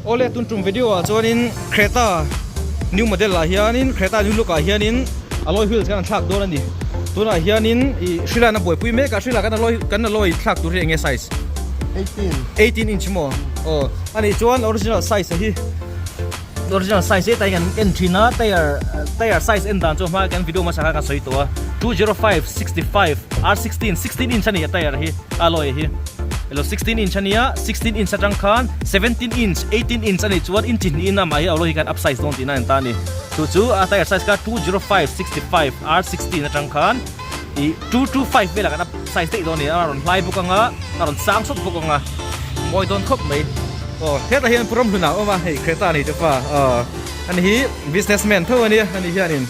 Awle tun tum video ah chuanin Creta new model ah hianin Creta new look ah hianin alloy wheels kan thlak dawn ani. Tunah hianin ih Sri Lanka buaipui mek a Sri Lanka kan alloy kan alloy thlak tur hi eng nge size? 18. 18 inch maw? Aw anih chuan original size a hi original size hi tain kan en thin a tyre tyre size en dan chu hma kan video hmasa khan kan sawi tawh a 205 65 R16 16 inch ani a tyre hi alloy hi elo 16 inch ania 16 inch atang khan 17 inch 18 inch ani chuan inch hnih in amah hi alloy hi khan up size dawn tihna a ni ta a ni chu chu a tyre size kha 205 65 R16 atang khan ih 225 velah kan up size daih dawn a ni a rawn hlai bawk anga a rawn sang sawt bawk anga mawi dawn khawp mai aw hetah hian pu ramhlun ah a awm a hei Creta ani te pa aw ani hi business man tho ania ani hianin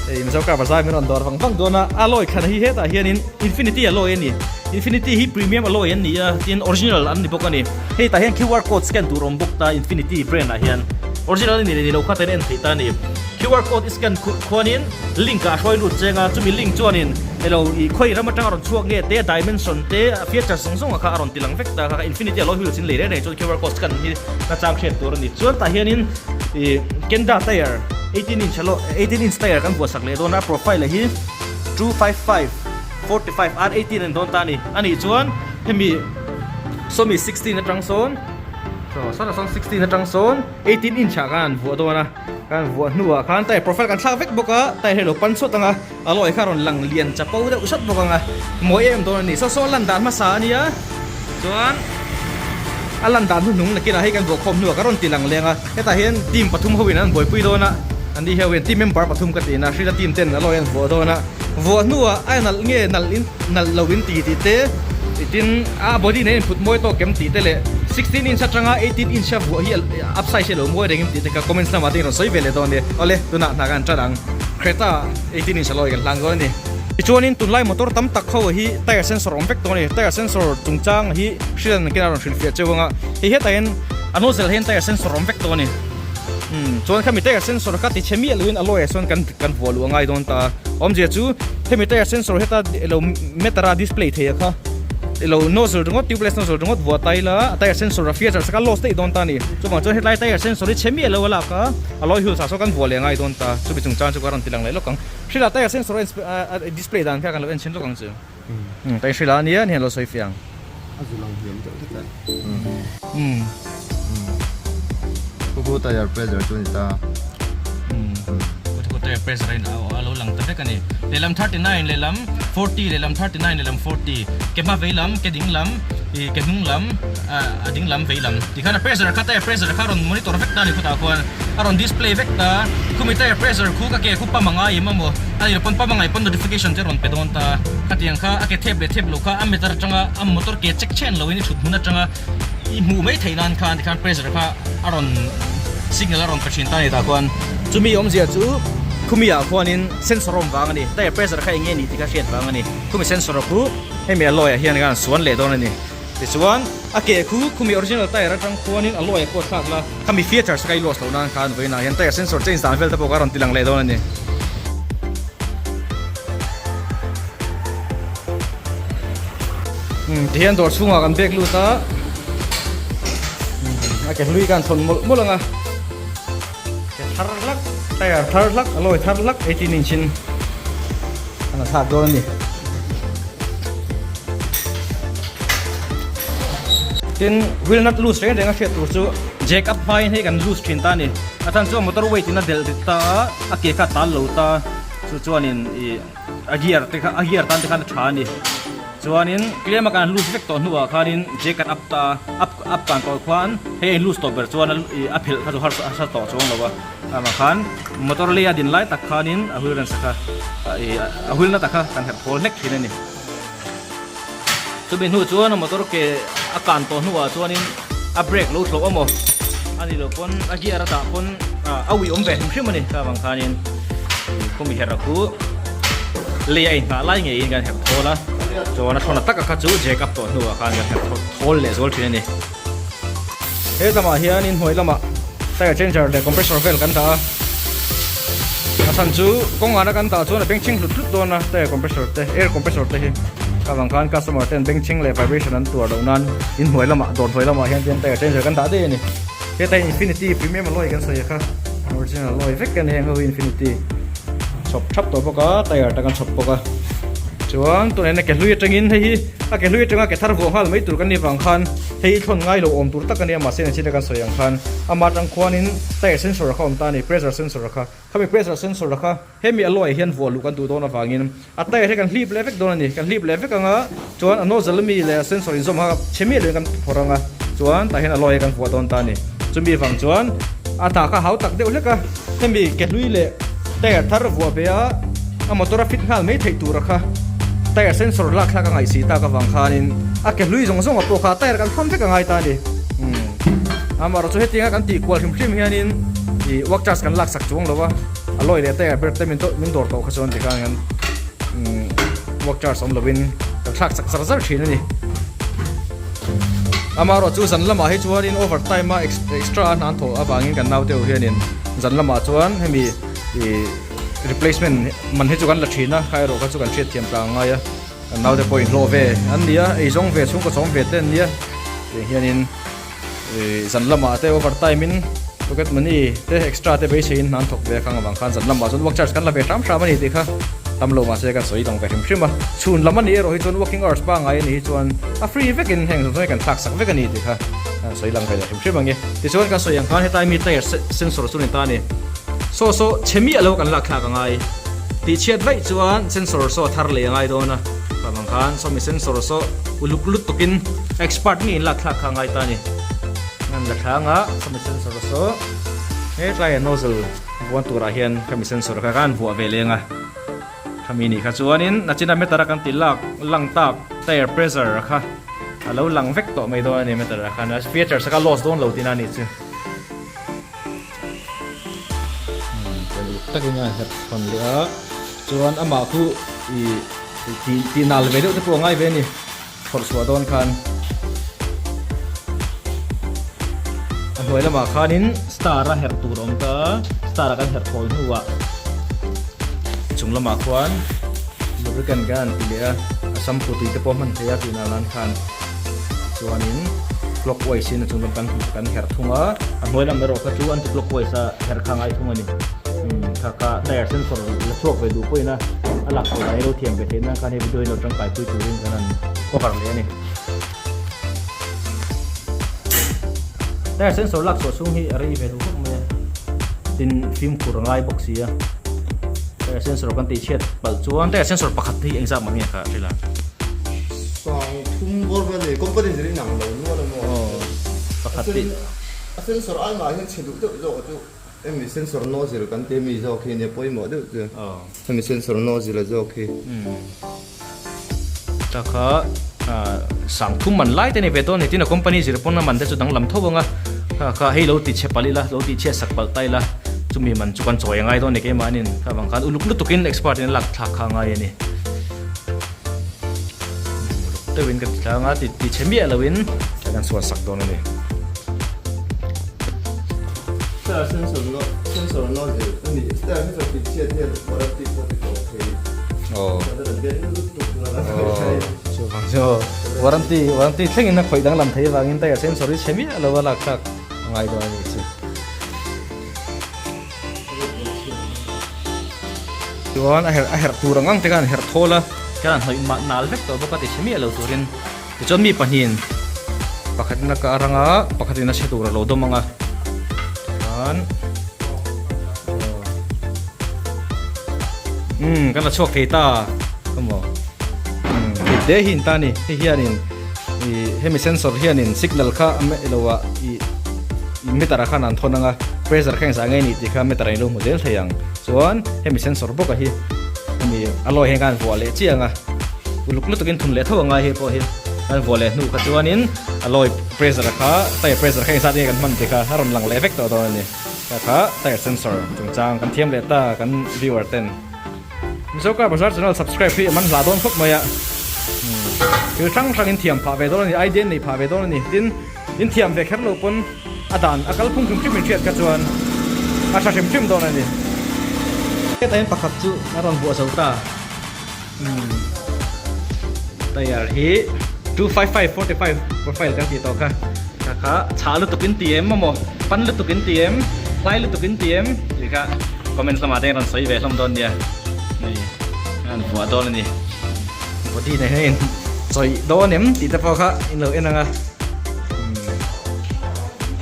hei Mizo car bazar min rawn dawr vang vang dawn a alloy thlan hi hetah hianin infinity alloy a ni infinity hi premium alloy an ni a tin original an ni bawk a ni hei tah hian QR code scan tur awm bawk ta infinity brand ah hian original a ni leh ni lo kha tain a en theih ta a ni QR code scan khuanin link ah a hruai lut cheng a chumi link chuanin elo ih khawi ram atanga rawn chhuak nge te a dimension te a features zawng zawng ah kha a rawn ti lang vek ta kha infinity alloy wheels in lei reng reng chuan QR code scan hi nachang hriat tur a ni chuan tah hianin ih Kenda tire 18 inch alo 18 inch tire kan buatsak leh dawn a profile hi 255 45 R18 an dawn ta a ni anih chuan hemi sawmi 16 atang sawn saw sawtah sawn 16 atang sawn 18 inch ah khan an vuah dawn a. Kan vuah hnuah khan tyre profile kan thlak vek bawk a, tyre hi a lo pan chhuat ang a, a lawi kha a rawn lang lian chapo deuh sat bawk ang a, mawi em dawn a ni. Saw saw a lan dan hmasa a nia, chuan a lan dan hnuhnung nakinah hei kan vuah khawm hnuah ka rawn ti lang leng a, hetah hian team pathum ho in an buaipui dawn a, an ni hian team member pathum ka tiin a, Hrila team ten a lawi an vuah dawn a, vuah hnuah a nalh nge nalh in nalh lo in ti tih te, tin a body nen inphut mawi tawk em tih te leh 16 inch atanga 18 inch a vuah hi a Up size hi lo mawi rengin tih te kha comments lamah te in rawn sawi ve leh dawn nia. Awle, tunah hna kan tan ang. Creta 18 inch alloy kan hlang dawn a ni. Tichuanin tunlai motor tam tak ho hi tire sensor awm vek dawn a ni. Tire sensor chungchang hi hriat kena rawn hrilhfiah cheu anga hei hetah hian a nozzle hian tire sensor awm vek dawn a ni. Umm chuan khami tire sensor kha ti chhe miah loin alloy ah sawn kan kan vuah luh a ngai dawn ta a. Awmzia chu hemi tire sensor heta ilo meter a display thei a kha. Ilo nozzle ringawt tubeless nozzle ringawt vuah ta ila a tire sensor a features kha loss daih dawn ta a ni. Chuvang chuan hetlai tire sensor hi chhe miah lo a lak a, alloy wheels ah sawn kan vuah leh ngai dawn ta. Chumi chungchang chu ka rawn ti lang leh lawk ang. Hrila tire sensor a display dan kha kan lo en chhin lawk ang chu. Umm ka inhrila ania ni hian lo sawi fiah ang. A zu lang hliam deuh hlek a. Umm. Khu khu tire pressure chu a ni ta. Umm. Khu khu tire pressure a in a lo lang ta vek a ni. Lehlam 39 lehlam 40 lehlam 39 lehlam 40 ke hma vei lam ke ding lam ih ke hnung lam a ding lam vei lam tikhan a pressure kha tire pressure kha a rawn monitor vek ta a ni khutah khuan a rawn display vek ta khumi tire pressure khu ka ke khu pump a ngai em amaw a ni lo pawn pump a ngaih pawn notification te a rawn pe dawn ta khatiang kha a ke thep leh thep lo kha a meter atanga a motor ke check chen lo in i thut hmun atanga i hmuh mai theih nan khan tikhan pressure kha a rawn signal a rawn pe thin ta a ni tah khuan chumi awmzia chu khumi ah khuanin sensor a awm vang a ni tire pressure kha eng nge nih tih kha hriat vang a ni khumi sensor khu hemi alloy ah hian khan suan leh dawn a ni. Tichuan, a ke khu khumi original tire atang khuanin alloy a pawh thlak la, khami features kha i loss loh nan khan vawiinah hian tire sensor change dan vel te pawh kha a rawn ti lang leh dawn a ni. Umm tihian dawr chhungah kan bag lut a, a ke hlui khan thawn mawlh mawlh ang a, ke thar hlak, tire thar hlak, alloy thar hlak 18 inch in a la thlak dawn a ni. Tin, wheel nut loose reng reng a hriat tur chu jack up hmain hei kan loose thin ta a ni. A chhan chu a motor weight in a delh rit ta a, a ke kha a tal lo ta. Chu chuanin ih a gear te kha a gear tan te khan a tha a ni. Chuanin tlem a kan loose vek tawh hnuah khanin jack kan up ta a, up up kan tawh khuan hei a in loose tawh ber chuan ih a phelh kha chu harsa harsa tawh chuang lo a. Amah khan motor lei a din lai tak khanin a wheel ransa kha ih a wheel nut a kha kan herh thawl hlek thin a ni. Chumi hnu chuan a motor ke a kan tawh hnuah chuanin a brake lo thlawh amaw a nih loh pawn a gear a dah pawn a uih awm ve hrim hrim a ni ta vang khanin khumi herh a khu lei a inhnah lai ngeiin kan herh thawl a chuan a thlawna taka kha chu jack up tawh hnuah khan kan herh thawl leh zual thin a ni. He lamah hian inhnuai lamah tire changer leh compressor vel kan dah a, a chhan chu kawngana kan dah chuan a bengchheng hlut hlut dawn a tire compressor te air compressor te hi avang khan customer ten bengchheng leh vibration an tuar loh nan inhnuai lamah dawr hnuai lamah hian tire changer kan dah daih a ni. Hetah hian Infinity premium alloy kan sawi a kha original alloy vek a ni heng ho hi Infinity chhawp thap tawh bawk a tyre te kan chhawp bawk a chuan tunah hian a ke hlui atangin hei hi a ke hlui atanga ke thar vuah nghal mai tur kan nih vang khan hei hi thlawn ngai lo awm tur tak a nia mahse nachin a kan sawi ang khan amah atang khuanin tyre sensor kha a awm ta a ni pressure sensor kha khami pressure sensor kha Hemi alloy hian vuah luh kan duh dawn avangin a tyre hi kan hlip leh vek dawn a ni. Kan hlip leh vek anga chuan a nozzle ami leh a sensor inzawm kha chhe miah loin kan phawrh anga chuan tah hian alloy hi kan vuah dawn ta a ni. Chumi vang chuan a tah kha hau tak deuh hlek a, hemi ke hlui leh tyre thar vuah ve a a motor a fit nghal mai theih tura kha tyre sensor lak thlak a ngaihsih tak avang khanin a ke hlui zawng zawng ah pawh kha tyre kan thawn vek a ngai ta a ni. Amaherawhchu hetianga kan tih kual hrim hrim hianin ih work charge kan laksak chuang lo a. A lawi leh teh ber te min min dawr tawh kha chuan tikhan hian umm work charge awm lovin kan thlak chak zar zar thin a ni. Amaherawh chu zan lamah hi chuanin over time a extra a hnan thawh avangin kan naute ho hianin zan lamah chuan hemi ih replacement man hi chu kan la thin a, kha erawh kha chu kan hriatthiam tlang a ngai a, kan naute pawh inhlawh ve an ni a, eizawng ve chhungkaw chawm ve te an nia tiang hianin. Zan lamah te over time in pocket money te extra te beiseiin hna an thawk ve a khang avang khan zan lamah chuan work charge kan la ve hram hram a ni tih kha tam lo mahse kan sawi dang ve hrim hrim a. Chhun lam a nih erawh hi chuan working hours pangngai a nih hi chuan a free vekin heng zawng zawng hi kan thlak sak vek a ni tih kha kan sawi lang ve leh hrim hrim ang e. Tichuan kan sawi ang khan hetlai mi tyre sensor chu ni ta a ni. Saw saw chhe miah lo kan lak thlak a ngai. Tihchhiat vaih chuan sensor saw thar lei a ngai dawn a. Vang khan sawmi sensor saw uluk lutukin expert nge in lak thlak kha a ngai ta a ni. An la thlang a sawmi sensor saw hetlai a nozzle vuan turah hian khami sensor kha khan vuah ve leng a. Khami nih kha chuanin nachina meter a kan ti lak lang tak tyre pressure kha a lo lang vek tawh mai dawn a ni meter ah khan a features kha loss dawn lo tihna a nih chu. Uluk takin a herh thawn leh a chuan amah khu ih tih tih nal ve deuh te pawh a ngai ve a ni phawrh chhuah dawn khan a hnuai lamah khanin star a herh tur a awm ta a star a kan herh thawl hnuah chung lamah khuan lubricant kan han ti leh a a shampoo tui te pawh a hman theih a tih nal nan khan. Chuanin clockwise in a chung lam kan kan herh thung a, a hnuai lam erawh kha chu anti clockwise a herh kha ngai thung a ni. Kha kha tyre sensor la chhuak ve duh pawhin a a lak tawh dan hi lo thiam ve theih nan khan hei video hi lo tangkai pui turin kan han cover leh a ni. Tyre sensor lak chhuah chhung hi a rei ve duh khawp mai a, tin fimkhur a ngai bawk si a. Tyre sensor kan tih chhiat palh chuan tyre sensor pakhat hi engzat mah nge kha hrilh a? Sang thum bawr vel a ni, company zir in ang lo nual a maw? Pakhat tih. A sensor ai mah hian chhe duh deuh zawk a chu hemi sensor nozzle kan ti ami zawk hi nia pawimawh deuh chu hemi sensor nozzle a zawk hi. Ta kha sang thum man lai te ni ve dawn ni tin a company zir pawn a man te chu danglam tho ang a kha kha hei lo ti chhe palh ila lo ti chhiat sak palh ta ila chumi man chu kan chawi a ngai dawn ni keimahnin kha vang khan uluk lutukin expert in a lak thlak kha a ngai a ni. Deuhin ka ti tlang a ti ti chhe miah loin ka kan suan sak dawn a ni. Sir sensor no sensor no zir ani sir sensor ti chhiat hian warranty pawh ti tawh thei. Aw. Chuvang chu warranty warranty thlengin a khawih danglam thei avangin tyre sensor hi chhe miah lo a lak thlak a ngai dawn a nih chu. Chuan a herh a herh tur ang ang te khan herh thawl a khan an hnawih mah nal vek tawh bawk a ti chhe miah lo turin tichuan mi pahnihin pakhatin a kar anga pakhatin a chhe tur a lo dawm ang a tikhan umm kan la chhuak thei ta khawmaw umm hei te hi in ta a ni hei hianin ih hemi sensor hianin signal kha a ilo ah ih meter ah khan an thawn ang a pressure kha engzah nge ni tih kha meter ah in lo hmu zel thei ang chuan hemi sensor bawk a hi hemi a lawi hian khan vuah leh chiang a uluk lutuk in thun leh tho a ngai hei pawh hi kan vuah leh hnu kha chuanin a lawi pressure kha tyre pressure kha engzat nge kan hman tih kha a rawn lang leh vek tawh dawn a ni kha kha tyre sensor chungchang kan thiam leh ta kan viewer ten. Mizo Car Bazaar channel subscribe hi a man hla dawn khawp mai a thil hrang hrang in thiam phah ve dawn a ni idea in nei phah ve dawn a ni tin in thiam ve kher lo pawn a dan a kal phung hrim hrim in hriat kha chuan a tha hrim hrim dawn a ni. Hetah hian pakhat chu a rawn vuah zo ta tyre hi 255 45 profile kan tih tawh kha kha kha chhah lutuk in ti em maw. Pan lutuk in ti em? Hlai lutuk in ti em? Tih kha comments lamah te rawn sawi ve hlawm dawn nia. Hei an vuah dawn a ni. Body nei hian chawih dawn em tih te pawh kha in lo en ang a.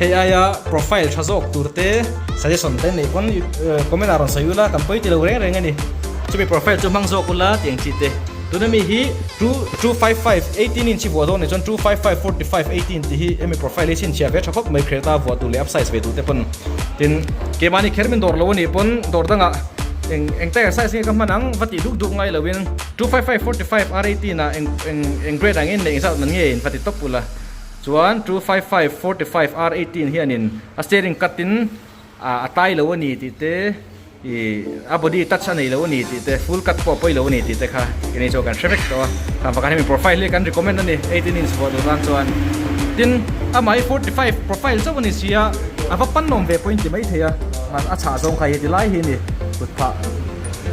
Hei aia profile tha zawk tur te suggestion te neih pawn comment ah rawn sawi ula kan pawi ti lo reng reng a ni. Chumi profile chu hmang zawk ula tih ang chi te. Tuna mi hi two two five five 18 inch hi vuah dawn nih chuan 255 45 18 tih hi hemi profile hi chhinchhiah ve tha khawp mai Creta vuah tur leh up size ve duh te pawn tin keimahni kher min dawr lo anih pawn dawr dangah eng eng tyre size nge ka hman ang va tih duk duk ngai loin 255 45 R18 ah eng eng eng grade ang in neih zat man nge in va ti tawp ula chuan 255 45 R18 hianin a steering cut in a tai lo a ni tih te Ih a body touch a nei lo a ni tih te, full cut pawh a pawi lo a ni tih te kha keini chu kan hre vek tawh a. Kan pakhat hemi profile hi kan recommend a ni, 18 inch vuah duh tan chuan. Tin, amah hi 45 profile chauh a ni si a, a va pan awm ve pawhin ti mai thei a, a chhah zawng kha hi ti lai hi a ni, kut phah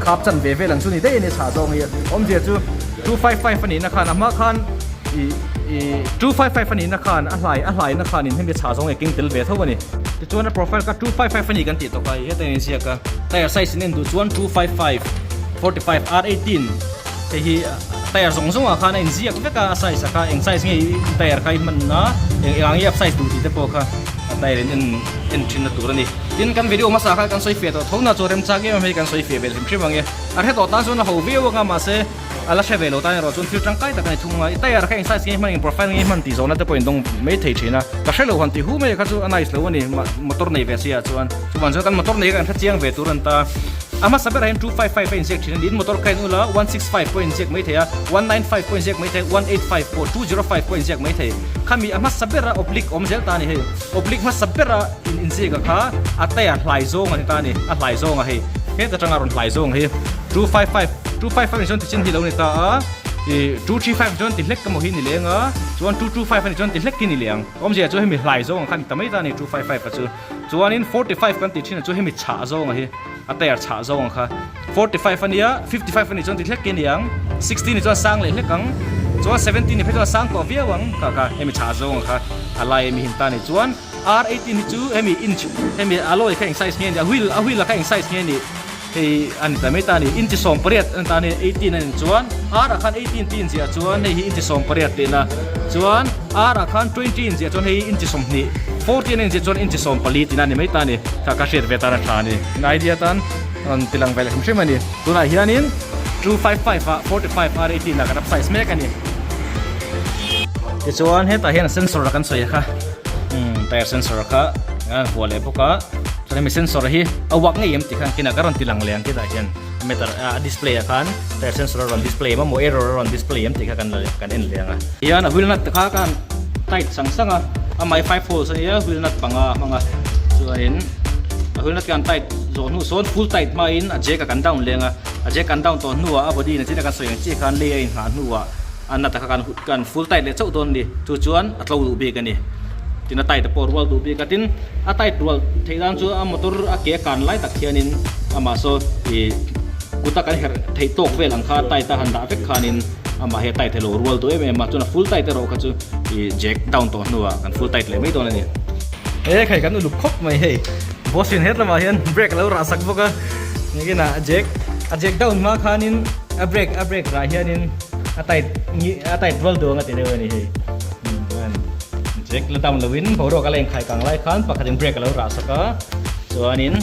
khap chan ve vel ang chu ni daih a ni a chhah zawng hi. Awmzia chu 255 a nihna khan a hma khan ih ih 255 a nihna khan a hlai a hlaina khanin hemi chhah zawng hi a keng tel ve tho a ni. Tichuan a profile kha 255 a ni kan tih tawk a, heta in ziak a, tyre size in en duh chuan 255 45 R18 hei hi tyre zawng zawng ah khan a inziak vek a, a size ah kha eng size nge i tyre kha i hman a, eng eng ang nge a size duh tih te pawh kha a tyre in en en thin na tur a ni. Tin kan video hmasa kha kan sawi fiah tawh tho na chu remchang em em hei kan sawi fiah ve hrim hrim ang e, a hre tawh tan chuan a ho viau ang a mahse A la hre ve lo tan erawh chuan thil tangkai tak a ni thung a, i tyre kha eng size nge hman eng profile nge hman tih zawhna te pawh in dawng mai thei thin a, ka hre lo han tih hu mai kha chu a nice lo a ni, motor nei ve si ah chuan chuvang chuan kan motor nei kha kan hre chiang ve tur a ni ta. A hmasa berah hian 255 a inziak thin a ni, in motor kha in ula 165 pawh a inziak mai thei a, 195 pawh a inziak mai thei a, 185 pawh 205 pawh a inziak mai thei. Khami a hmasa bera oblique awm zel ta a ni hei, oblique hmasa bera in inziak a kha a tyre hlai zawng a ni ta a ni, a hlai zawng a hei heta tanga rawn hlai zawng hi 255 255 ni chuan tichin hi lo ni ta a, ih 235 ni chuan ti hlek emaw hi ni leng a, chuan 225 a ni chuan ti hlek hi ni leng. Awmzia chu hemi hlai zawng ang kha ni ta mai ta a ni 255 a chu. Chuanin 45 kan tih thin a chu hemi chhah zawng a hi, a tyre chhah zawng ang kha. 45 a nia, 55 a ni chuan ti hlek hi ni ang, 60 ni chuan sang leh hlek ang, chuan 70 ni phei chuan sang tawh viau ang kha kha hemi chhah zawng ang kha a lai ami hin ta a ni. Chuan R18 hi chu hemi inch hemi alloy kha eng size nge ni a wheel a wheel a kha eng size nge ni. Hei a ni ta mai ta a ni, inchi 18 a ni ta a ni, 18 a ni chuan R ah khan 18 tih inziah chuan hei hi inchi 18 tihna chuan R ah khan 20 inziah chuan hei hi inchi 20 14 a inziah chuan inchi 14 tihna a ni mai ta a ni, kha ka hriat ve tan a tha a ni, in idea tan rawn ti lang ve leh hrim hrim a ni, tunah hianin 255 ah 45 R 18 ah kan up size mek a ni. Tichuan hetah hian sensor a kan sawi kha tyre sensor kha an vuah leh bawk a. Chuan hemi sensor hi a uak ngei em tih khan kinah ka rawn ti lang leh ang tih hian meter a display ah khan tyre sensor a rawn display em a maw error a rawn display em tih kha kan la kan en leh ang a. Hian a wheel nut te kha ka han tight sang sang a, amah hi 5 holes a nia wheel nut panga a hmang a, chuanin a wheel nut ka han tight zawh hnu sawn full tight hmain a jack a kan down leng a, a jack kan down tawh hnuah a body na chin a kan sawi ang chiah khan lei a inghah hnuah a nut a kha kan kan full tight leh chauh dawn a ni, chu chuan a tlo duh bik a ni. Tin a tight pawh rual duh bik a, tin a tight rual theih dan chu a motor a ke a kan lai tak hianin amah saw ih kut a kan herh theih tawk vel ang kha tight a han dah vek khanin amah hi a tight theilo rual duh em em a, chuan a full tight erawh kha chu ih jack down tawh hnuah kan full tight leh mai dawn a ni. He khai kan uluk khawp mai hei boss in het lamah hian brake a lo rah sak bawk a, nikinah jack a jack down hma khanin a brake a brake rah hianin a tight a tight rual duh ang a ti deuh a ni hei. Jack la down loin boruak a la inkhai kang lai khan pakhatin brake a lo rah sak a, chuanin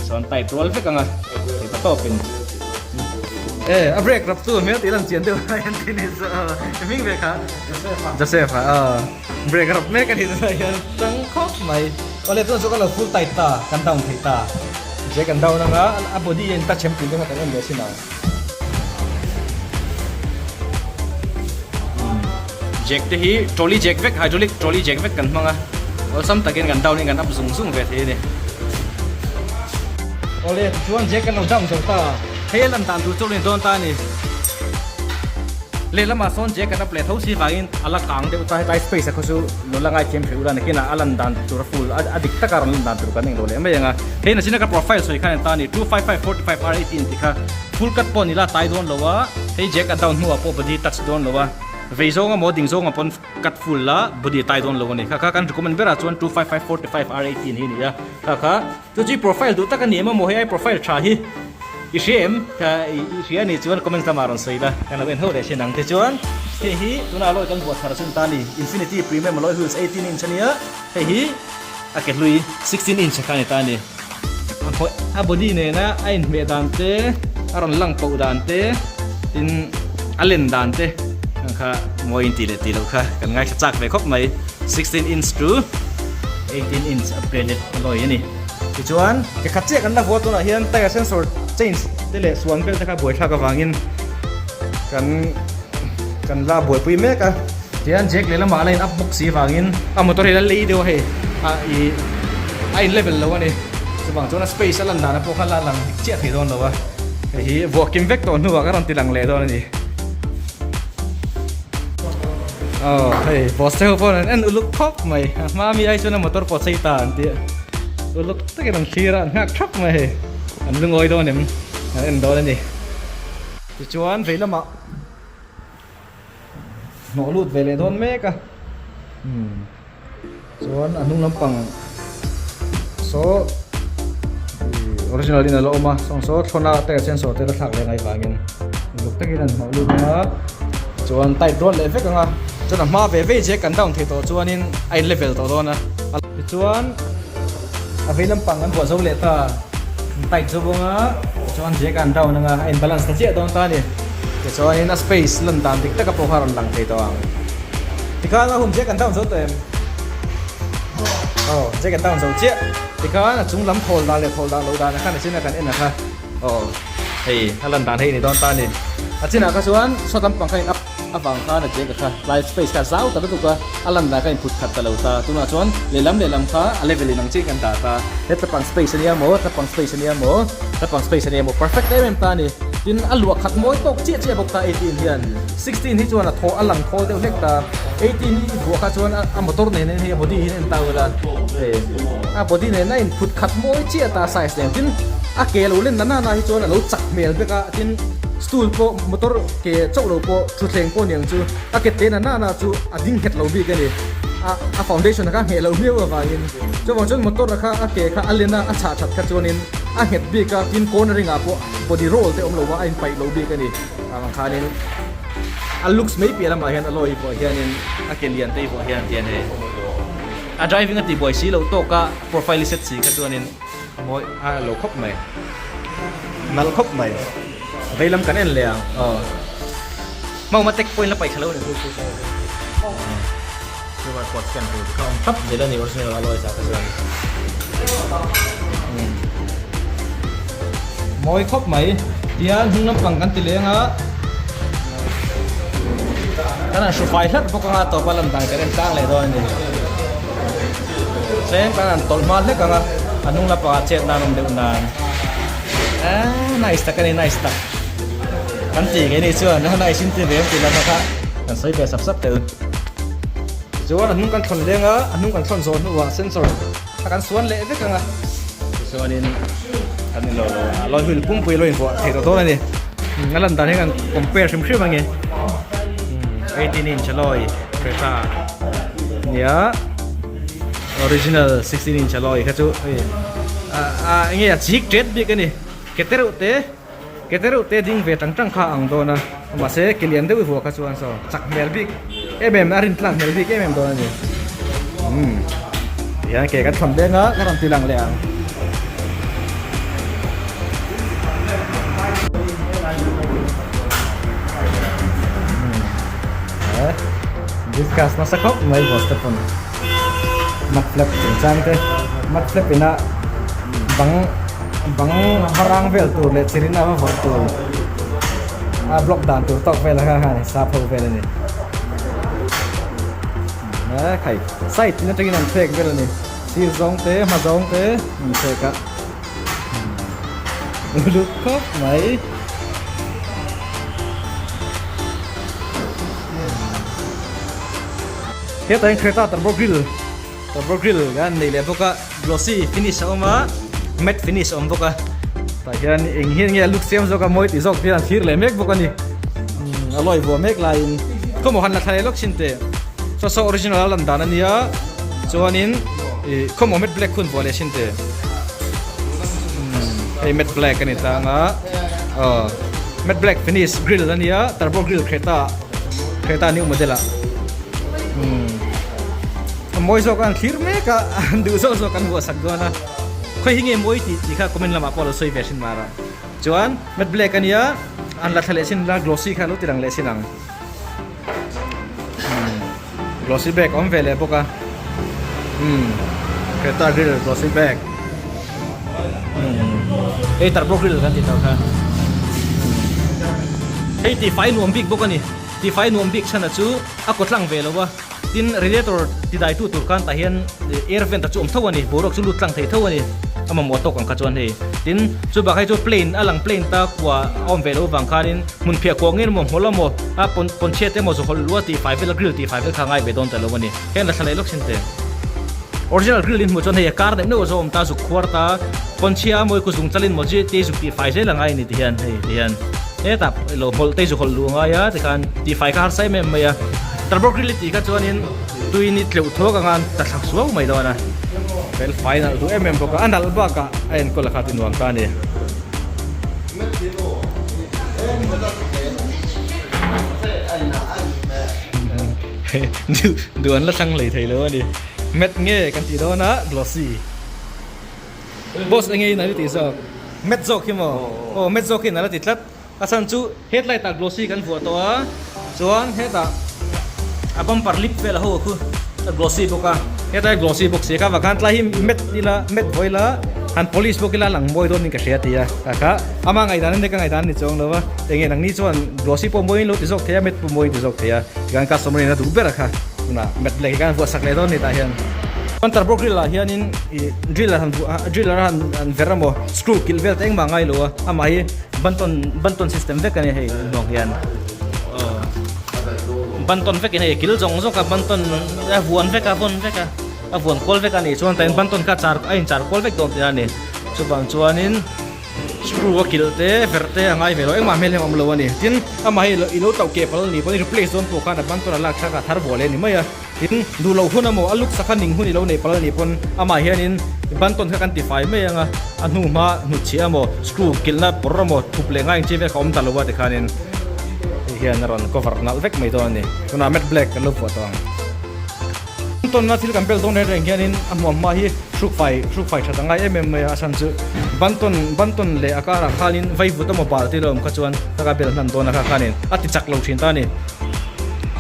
sawn tight rual vek ang a, ti ta tawpin. E a brake rap tu hmel tih lan chian deuh lai an ti ni chu a, i hming ve kha? Joseph a, aw brake rap mek a ni tunah hian tang khawp mai. Awle tunah chu kan lo full tight ta, kan down thei ta, jack an down ang a, a body a in touch em tih te kha kan en leh sin ang. Jack te hi trolley jack vek hydraulic trolley jack vek kan hmang a awlsam takin kan down in kan up zung zung ve thei a ni. Awle tichuan jack kan lo down zo ta hei a lan dan tur chu a lo in dawn ta a ni. Lehlamah sawn jack kan up leh tho si vangin a la kang deuh ta hetlai space a khaw chu lo la ngaithiam hrih ula nakinah a lan dan tur a full a dik taka rawn lan dan tur kan englo leh mai ang a hei nachina ka profile sawi khan en ta a ni 255 45 R18 tih kha. Full cut pawh ni la tai dawn lo a, hei jack a down hnuah pawh body touch dawn lo a. Vei zawng emaw ding zawng ah pawn cut full la body a tai dawn lo a ni. Kha kha kan recommend berah chuan 255 45 R18 hi a ni a. Kha kha chu chi profile duh tak a ni em emaw hei ai profile tha hi i hria em? Kha i hria a nih chuan comments lamah rawn sawi la kan lo en ho leh thin ang. Tichuan hei hi tunah alloy kan buat thar chun ta a ni. Infinity Premium Alloy Wheels 18 inch a nia. Hei hi a ke hlui 16 inch kha a ni ta a ni. A body nena a inhmeh dan te, a rawn lang poh dan te, tin a len dan te ang kha mawi in tih leh tih loh kha kan ngaithla chak ve khawp mai. 16 inch to 18 inch upgraded alloy a ni. Tichuan ke khat chiah kan la vuah tunah hian tire sensor change te leh suan vel te kha buaithlak avangin kan kan la buaipui mek a. Tihian jack lehlamah a la in up bawk si avangin a motor hi a la lei deuh a hei a ih a in level lo a ni chuvang chuan a space a lan dan pawh kha la lang dik chiah thei dawn lo a hei hi vuah kim vek tawh hnuah ka rawn ti lang leh dawn a ni aw hei boss te ho pawh an en uluk khawp mai a hma mi ai chuan a motor pawh chei ta an tih uluk takin an thlir a an nghak thap mai hei an lungawi dawn em an en dawn a ni tichuan vei lamah. Hnawh lut ve leh dawn mek a umm chuan a hnung lampang saw ih original in a la awm a sawng saw thlawna tire sensor te la thlak leh ngai vangin uluk takin an hnawh lut ang a chuan tight rual leh vek ang a chuan a hma ve vei che kan down thei tawh chuanin a in level tawh dawn a tichuan a vei lampang an buah zo leh ta an tight zo bawk a tichuan jack an down ang a a in balance ta chiah dawn ta a ni. Tichuanin a space lan dan dik taka pawh kha a rawn lang thei tawh ang. Tikhan a hun jack an down zo tawh em? Aw, jack an down zo chiah. Tikhan a chung lam thawl dan leh thawl dan loh dan khan a chin a kan en a kha. Aw, hei a lan dan hei ni dawn ta a ni. A chinah kha chuan shot lampang kha in up avang khan a jack a kha tlai space kha a zau ta lutuk a, a lan dan kha in phut khat ta lo ta. Tunah chuan lehlam lehlam kha a level in ang chiah in kan dah ta. He tlapang space a nia maw, tlapang space a nia maw, tlapang space a nia maw perfect em em ta a ni. Tin, a luah khat mawi tawk chiah chiah bawk ta 18 hian. 16 hi chuan a thaw a lang thawl deuh hlek ta. 18 hi i buah kha chuan a motor nen hian hei a body hi en ta ula. Hei a body nen a inphut khat mawi chiah ta size nen. Tin, a ke lo len na na hi chuan a lo chak hmel vek a. Tin, stool pawh motor ke chauh lo pawh thutthleng pawh niang chu a ke te na na na chu a ding nghet lo bik a ni. A a foundation kha ngheh loh miau avangin. Chuvang chuan motor kha a ke kha a len a a chhah that kha chuanin a nghet bik a. Tin, cornering ah pawh Body roll te awm lo a, a inpaih lo bik a ni. Avang khanin a looks mai piah lamah hian a lawi pawh hianin a ke lian te pawh hian tian hei a driving a tihbuai si loh tawk a profile i set si kha chuanin a mawi a lo khawp mai nalh khawp mai vei lam kan en leh ang aw hmauma tech point la paih thla lo a ni. QR code scan tur kha awm thlap zel a ni original alloy ah kha chuan mawi khawp mai tihian hnung lampang kan ti leng a kan han hru fai hlat bawk anga tawp a lan dan kan en tlang leh dawn a ni tlem kan han tawlh hma hlek ang a a hnung lampangah chet nan awm deuh nan eee nice tak a ni nice tak kan ti ngei ni chuan a nice in ti ve em tih lam kha kan sawi ve sap sap tel. Tichuan a hnung kan thlawn leng a, a hnung kan thlawn zawh hnuah sensor kha kan suan leh vek ang a, tichuanin kan ni lo lo a lawi wheel pumpui a lo invuah thei tawh dawn a ni. A lan dan hi kan compare hrim hrim ang e. 18 inch alloy Creta nia original 16 inch alloy kha chu hei a a enge a chik tet bik a ni ke te reuh te. Ke te reuh te ding ve tang tang kha a ang dawn a, mahse ke lian deuh i vuah kha chuan saw chak hmel bik em em a rin tlak hmel bik em em dawn a ni. Umm tihian ke kan thawn leng a, ka rawn ti lang leh ang. Umm discuss nasa khawp mai boss te pawn mud flap chungchang te mud flap ina bang. Bang varang vel tur leh chirin a va vawrh tur a block dan tur tawk vel kha khan sap ho vel a ni. He khai side tin atangin an phek vel a ni. Sir zawng te hma zawng te an phek a. Uluk khawp mai. Hetah hian Creta turbo grill turbo grill kan nei leh bawk a. Glossy finish a awm a, matte finish a awm bawk a, tah hian eng hian nge a look siam zawk a mawi tih zawk hian an thlir leh mek bawk a ni, a lawi vuah mek laiin. Khawmaw han la thla leh lawk thin teh. Saw saw original a lan dan a nia chuanin ih khawmaw matte black hun vuah leh thin teh. Hei matte black a ni tlang a aw matte black finish grill a nia turbo grill Creta Creta new model ah umm a mawi zawk a an thlir mek a an duh zawk zawk an vuah sak dawn a khawi hi nge mawi tih tih kha comment lamah pawh a lo sawi ve thin mar a chuan matte black a nia an la thla leh chin la glossy kha a lo ti lang leh chin ang. Glossy bag awm ve leh bawk a umm Creta grill glossy bag umm hei turbo grill kan tih tawh kha hei tihfai nuam bik bawk a ni tihfai nuam bik chhan a chu a kaw tlang ve lo a tin radiator ti dai tu tur khan tah hian air vent a chu awm tho a ni boruak chu lut tlang thei tho a ni a mamawh tawk ang kha chuan hei tin chu bakah hi chu plane a lang plane ta kua a awm ve loh vang khanin Hmun phiah kuah ngei emaw hmawlh emaw a pawn pawn chhiat emaw zu hawlh lua tih fai vel a grill tih fai vel kha ngai ve dawn ta lo a ni. Heng la thla leh lawk sin te. Original grill in hmuh chuan hei a kar neuh neuh a zawm ta zuk khuar ta pawn chhia a mawi ku zung chalin maw chi te zuk tih fai zel a ngai a ni ti hian hei ti hian hetah ilo hmawlh te zu hawlh luh a ngai a tikhan tih fai kha harsa em em mai a. Turbo grill i tih kha chuanin tui ni tleuh thuak anga an ta thlak suau mai dawn a. Fel fai nalh duh em em bawk a, a nalh bakah a enkawl a kha ti nuam ta a ni. Duh an la thlang lei thei lo a ni. Matte nge kan tih dawn a glossy. Boss enge in a la ti zawk. Matte zawk hi maw? Aw matte zawk hi in a la ti tlat. A chhan chu headlight ah glossy kan vuah tawh a, chuan hetah a bumper lip vel a ho khu a glossy bawk a, hetlai glossy bawk si a kha vang khan tlai hi matte ila matte vawi ila han polish bawk ila lang mawi dawn in ka hria ti a tah kha ama ngaihdan ania ka ngaihdan a ni chuang lo a enge nangni chuan glossy pawh mawiin lo ti zawk thei a matte pawh mawiin ti zawk thei a tikhan customer in a duh ber a kha tunah matte black hi khan vuah sak leh dawn a ni tah hian. Chuan turbo grill ah hianin ih drill ah han vuah a drill ah han verh emaw screw kilh vel te engmah a ngai lo a amah hi Bantawn bantawn system vek a ni hei hnuang hian aw bantawn vek in hei kil zawng zawk a bantawn a vuan vek a vawn vek a a vuan kual vek a nih chuan tain bantawn kha char a in char kual vek dawn tih a ni chuvang chuanin screw a kilh te verh te a ngai ve lo engmah hmel hi a awm lo a ni tin amah hi i lo tauh keh palh a nih pawhin replace dawn pawh khan a bantawn a lak thlak a thar vuah leh a ni mai a. Tin, duh loh hun emaw a luk sakha ning hun i lo nei palh a nih pawn amah hianin bantawn kha kan tifai mai ang a, a hnu hma hnutchhiah emaw screw kilhna pawr emaw thup leh ngai ang chi vel kha awm ta lo a tikhanin hei hian a rawn cover nalh vek mai dawn a ni. Tunah matte black kan lo vuah tawh ang. Bantawnna thil kan bel dawn reng reng hianin a hmuam hma hi hrukfai hrukfai that a ngai em em mai a, a chhan chu bantawn bantawn leh a karah khanin vaivut emaw bal te lo awm kha chuan ka ka bel hnan dawn a kha khanin a ti chak lo thin ta a ni.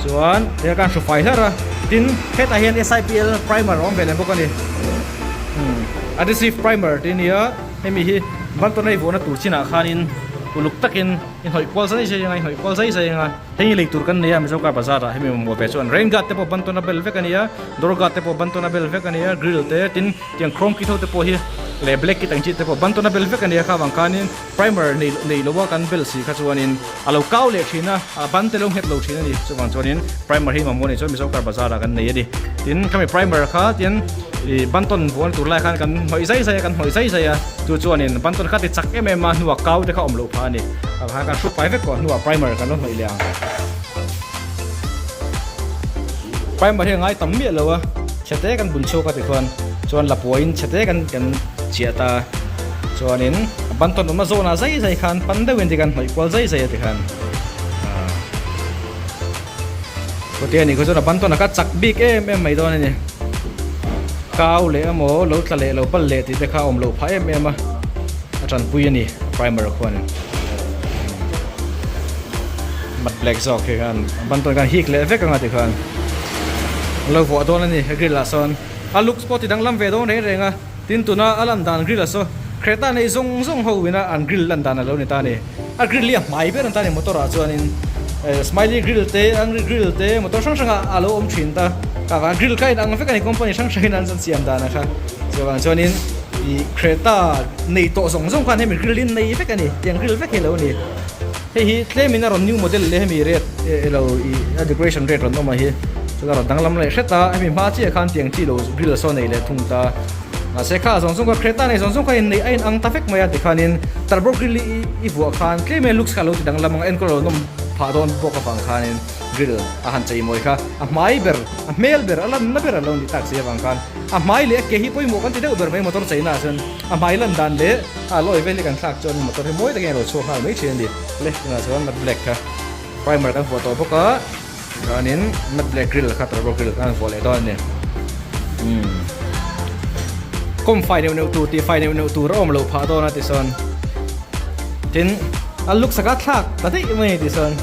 Chuan hei khan hru fai hlar a, tin hetah hian SIPL primer a awm ve leh bawk a ni. Umm adhesive primer tih a ni a, hemi hi bantawn a i vuahna tur chinah khanin uluk takin i hnawih kual zai zai anga i hnawih kual zai zai anga hei hi lei tur kan nei a Mizo car bazar ah hemi mamawh ve chuan rain guard te pawh bantawn a bel vek a ni a, door guard te pawh bantawn a bel vek a ni a, grill te tin tiang chrome kit ho te pawh hi leh black kit ang chi te pawh bantawn a bel vek a ni a kha vang khanin Primer nei nei lo a kan bel si kha chuanin a lo kau leh thin a, a ban te lo nghet lo thin a ni. Chuvang chuanin primer hi mamawh a nih chuan Mizo car bazar ah kan nei a ni. Tin khami primer kha tian ih bantawn buan tur lai khan kan hnawih zai zai a, kan hnawih zai zai a, chu chuanin bantawn kha ti chak em em a hnuah kau te kha awm loh phah a ni. Tah khan kan hru fai vek tawh hnuah primer kan lo hnawih leh ang. Primer hi a ngai tam miah lo a, chhete kan bun chhuak a tikhuan chuan lapuain chhete kan kan chiah ta a. Chuanin a ban tawn awmna zawnah zai zai khan pan deuhin ti khan hnawih kual zai zai a ti khan ah chutia ni khaw chuan a ban tawn a kha chak bik em em mai dawn a ni. Kau leh emaw lo tla leh lo bal leh tih te kha a awm loh phah em em a, a tanpui a ni primer khuanin. Mat black zawk hi khan a ban tawn khan hik leh vek anga ti khan lo vuah dawn a ni grill ah sawn a looks pawh ti danglam ve dawn reng reng a. Tin tuna a lan dan grill a saw Creta nei zawng zawng ho ina an grill lan dan a lo ni ta a ni. A grill hi a hmai ber an ta a ni motor ah chuanin smiley grill te angry grill te motor hrang hrang ah a lo awm thin ta. A grill kha in ang vek a ni company hrang hrang in an siam dan a kha. Chuvang chuanin ih Creta nei tawh zawng zawng khan hemi grill hi nei vek a ni tiang grill vek hi a lo ni. Hei hi tlem in a rawn new model leh hemi red elo ih a decoration red rawn awm a hi chuan a rawn danglam leh hret a hemi hma chiah khan tiang chi lo grill saw nei leh thung ta mahse kha zawng zawng kha Creta nei zawng zawng kha in nei a in ang ta vek mai a tikhanin turbo grill i i vuah khan tlem in looks kha a lo ti danglam ang a enkawl a lo nawm phah dawn bawk avang khanin. Grill a han chei mawi kha a hmai ber a hmel ber a lanna ber a lo ni tak si avang khan a hmai leh a ke hi pawimawh kan ti deuh ber mai motor cheina ah chuan a hmai lan dan leh a lawi vel hi kan thlak chuan motor hi mawi takin a lo chhuak nghal mai thin a ni. Le tunah chuan matte black kha primer kan vuah tawh bawk a chuanin matte black grill kha turbo grill kha an vuah leh dawn a ni. Umm kawm fai neuh neuh tur tih fai neuh neuh tur a awm loh phah dawn a tichuan tin a luk saka thlak ta daih mai a ni tichuan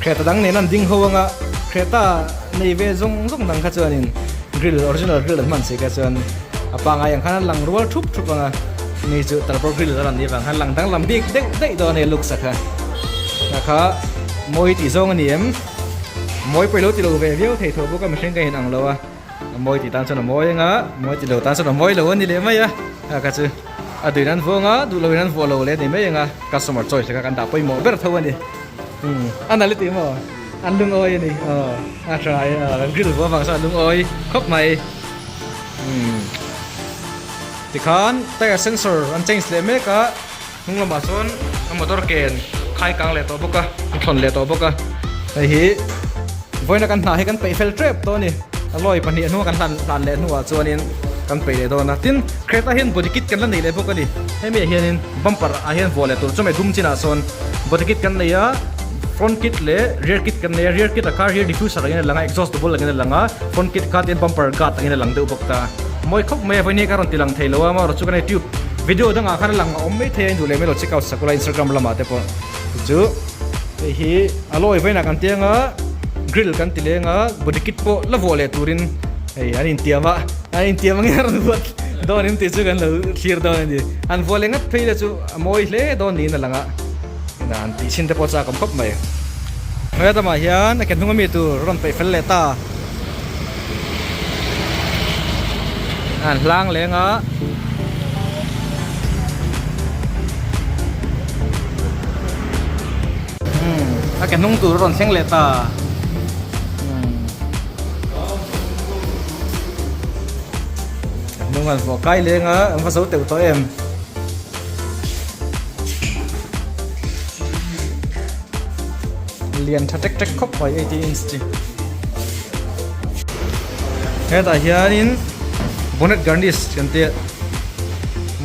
Creta dang nen an ding ho anga Creta nei ve zawng zawng dang kha chuanin grill original grill an hman si kha chuan a pangai ang khan an lang rual thup thup anga ni chu turbo grill a rawn nih avang khan lang danglam bik deuh daih dawn a ni luk saka kha mawi tih zawng a ni em. Mawi pawh i lo ti lo ve viau thei tho bawk a mihring ka inang lo a, a mawi tih tan chuan a mawi anga mawi ti lo tan chuan a mawi lo a ni leh mai a, a kha chu a duhin an vuang a duh loin an vuah lo leh a ni mai anga customer choice kha kan dah pawimawh ber tho a ni umm a nalh i tih maw an lungawi a ni aw a tha e aw kan grill vuah vang chuan a lungawi khawp mai umm tikhan tire sensor an change leh mek a. Hnung lamah chuan a motor ken khai kang leh tawh bawk a, a thlawn leh tawh bawk a. Hei hi vawiina kan hna hi kan peih fel tep tawh a ni. A lawi pahnih a hnunga kan hlan hlan leh hnuah chuanin kan peih leh dawn a. Tin, Creta hian body kit kan la nei leh bawk a ni. Hemi ah hianin bumper ah hian vuah leh tur chu mai dum chinah sawn body kit kan nei a, front kit leh rear kit kan nei a. Rear kit ah kha rear diffuser angin a lang a, exhaust double angin a lang a, front kit kha tin bumper guard angin a lang deuh bawk ta. Mawi khawp mai a, vawiin hi ka rawn ti lang thei lo a, amaherawhchu kan ei tube. Video dangah khan a lang a awm mai thei a, induh leh mai lo check out sak ula Instagram lamah te pawh chu hei hi a lawi vawiinah kan tiang a grill kan ti leng a body kit pawh la vuah leh turin hei an intiam a an intiam angin a rawn vuah dawn em tih chu kan lo thlir dawn a ni an vuah leh ngat phei la chu a mawi hle dawn niin a lang a inah an tih chhin te pawh chak awm khawp mai. Hmeichhe tamah hian a ke hnung ami tur rawn peih fel leh ta. An hlang leng a. A ke hnung tur a rawn thleng leh ta. Hnung an vuah kai leng a, an va zo teuh tawh em. Lian tha tek tek khawp mai 18 inch chi. Hetah hianin bonnet garnish kan tih a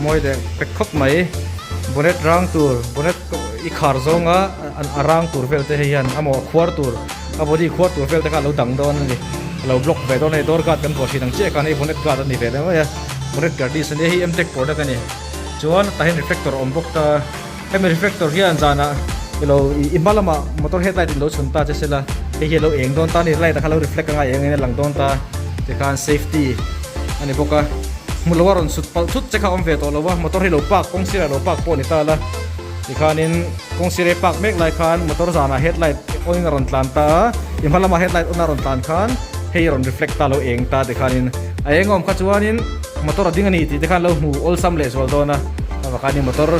mawi leh pek khawp mai bonnet rang tur bonnet i khar zawnga a rang tur vel te hei hian a maw a khuar tur a body khuar tur vel te kha a lo dang dawn a ni a lo block ve dawn a ni door guard kan vuah thin ang chiah khan hei bonnet guard a ni ve leh mai a bonnet garnish a nia hei mtech product a ni chuan tah hian reflector a awm bawk ta. Hemi reflector hian zanah ilo i hma lamah motor headlight in lo chhun ta che sela hei hi a lo eng dawn ta a ni light ah khan a lo reflect anga eng in a lang dawn ta tikhan safety a ni bawk a hmu lo a rawn sut palh thut che kha a awm ve tawh lo a motor hi lo park kawng sirah lo park pawh a ni ta la tikhanin kawng sir a park mek lai khan motor zanah headlight on in a rawn tlan ta a i hma lamah headlight on a rawn tlan khan hei a rawn reflect ta lo eng ta tikhanin a eng a awm kha chuanin motor a ding a ni tih te khan lo hmu awlsam leh zual dawn a. Avakani motor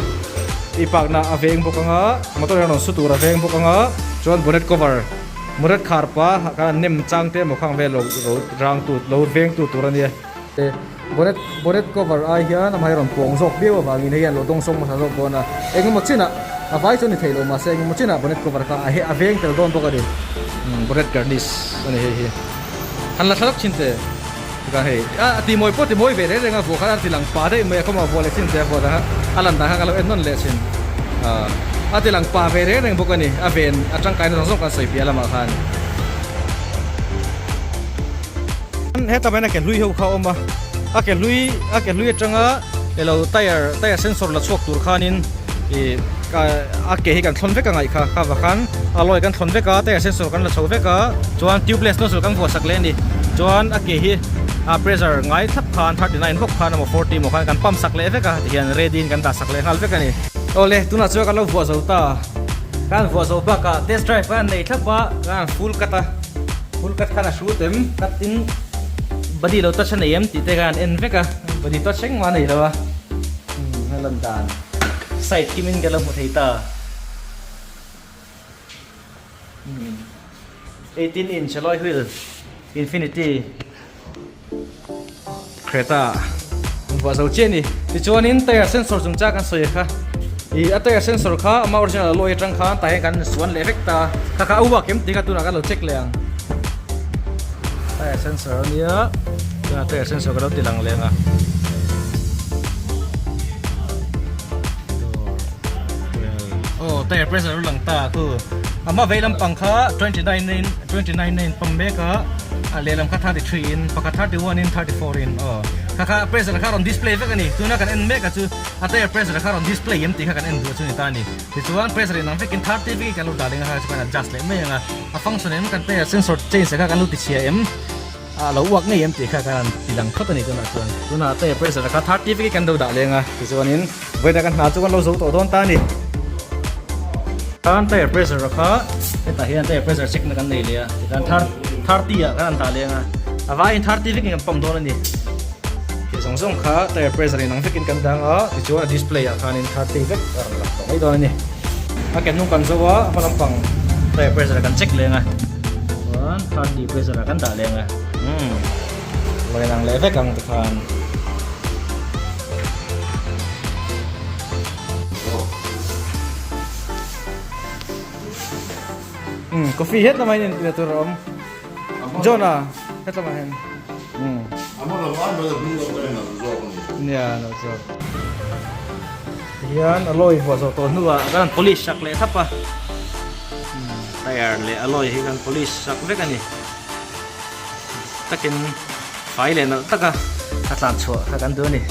i park na a veng bawk anga motor hian rawn su tur a veng bawk anga chuan bonnet cover bonnet khar pa khan nem chang te emaw khang vel lo ro rang tu lo veng tu tur ania te bonnet bonnet cover ai hian amah hi rawn pawng zawk viau avangin hei hian lo dawng sawng hmasa zawk dawn a engemaw chinah a vai chu ni theih lo mahse engemaw chinah bonnet cover kha a a veng tel dawn bawk a ni bonnet garnish ani hei hi han la thlalak thin teh. Ka hei a ti mawi pawh ti mawi ve reng reng a vuah khan a ti lang pa daih mai a khawmah vuah leh chin te a vuah dang a a lan dan kha ka lo en nawn leh thin a ti lang pa ve reng reng bawk a ni a ven a tangkaina zawng zawng kan sawi piah lamah khan. Heta main a ke hlui ho kha a awm a a ke hlui a ke hlui atanga elo tyre tyre sensor la chhuak tur khanin ih a ke hi kan thlawn vek a ngaih kha kha vah khan a lawi kan thlawn vek a tyre sensor kan la chho vek a chuan tubeless nozzle kan vuah sak leh a ni chuan a ke hi a pressure ngai thlap khan 39 bawk khan emaw 40 emaw khan kan pump sak leh vek a tihian ready in kan dah sak leh nghal vek a ni. Awle tunah chuan kan lo vuah zo ta kan vuah zo bakah test drive khan nei thlap a kan full cut a full cut khan a hrut em cut in body lo touch a nei em tih te khan en vek a body touch engmah a nei lo a umm a lan dan. Side kimin ka lo hmu thei ta. 18 inch alloy wheel Infinity Creta an vuah zo chiah a ni. Tichuanin tire sensor chungchang kan sawi kha. Ih a tyre sensor kha ama original alloy atang khan tah hian kan suan leh vek ta kha kha a uak em tih kha tunah kan lo check leh ang. Tyre sensor ania tunah tyre sensor ka lo ti lang leh ang a. Aw tyre pressure a lo lang ta khu ama vei lampang kha 29 in 29 in pump mek a a lehlam kha 33 in pakhat 31 in 34 in aw kha kha pressure kha a rawn display vek a ni tuna kan en mek a chu A tyre pressure kha rawn display em tih kha kan en duh chu ni ta a ni. Tichuan pressure inang vekin 30 vekin kan lo dah leng a kha chu kan adjust leh mai ang a. A function em kan tyre sensor change kha kan lo ti chhia em a lo uak ngei em tih kha kan han ti lang phawt a ni tunah chuan. Tunah tyre pressure kha 30 vekin kan lo dah leng a tichuanin vawiina kan hna chu kan lo zo tawh dawn ta a ni. Tan tyre pressure kha hetah hian tyre pressure check na kan nei leh a tikhan 30 ah kan han dah leng a a vaiin 30 vekin kan pump dawn a ni. Tih zawng zawng kha tyre pressure in ang vekin kan dang a, tichuan a display ah khanin 30 vek a rawn lang tawh mai dawn a ni. A ke hnung kan zo a, a hma lampang tyre pressure kan check leng a, chuan 30 pressure ah kan dah leng a, umm lo inang leh vek ang tikhan. Umm coffee het lamah hian inpilh tur a awm. John-a het lamah hian. Nia lo zawk. Tihian alloy vuah zawh tawh hnuah kan han polish sak leh thlap a. Tyre leh alloy hi kan polish sak vek a ni. Takin fai leh nalh taka a tlan chhuah kha kan duh a ni.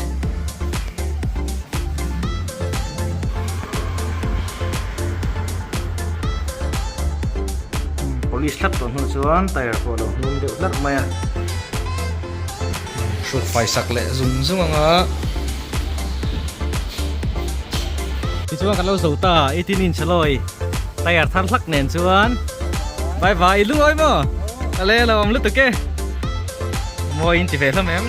Polish thlap tawh hnu chuan tyre pawh a lo hnum deuh hlarh mai a. Hruk fai sak leh zung zung ang a. Tichuan kan lo zo ta 18 inch alloy tyre thar hlak nen chuan bye bye i lungawi maw? A le lo awm lutuk e. Mawi in ti ve hlawm em?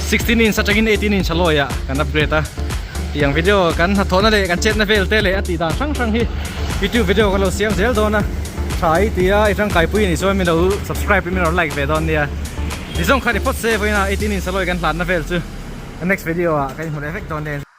16 inch atangin 18 inch alloy ah kan upgrade a tiang video kan hnathawhna leh kan chetna vel te leh a tih dan hrang hrang hi youtube video kan lo siam zel dawn a tha i tia i tangkaipui anih chuan min lo subscribe in min lo like ve dawn nia ti zawng kha ni phawt se vawiin ah 18 inch alloy kan hlanna vel chu next video ah kan inhmu leh vek dawn nia.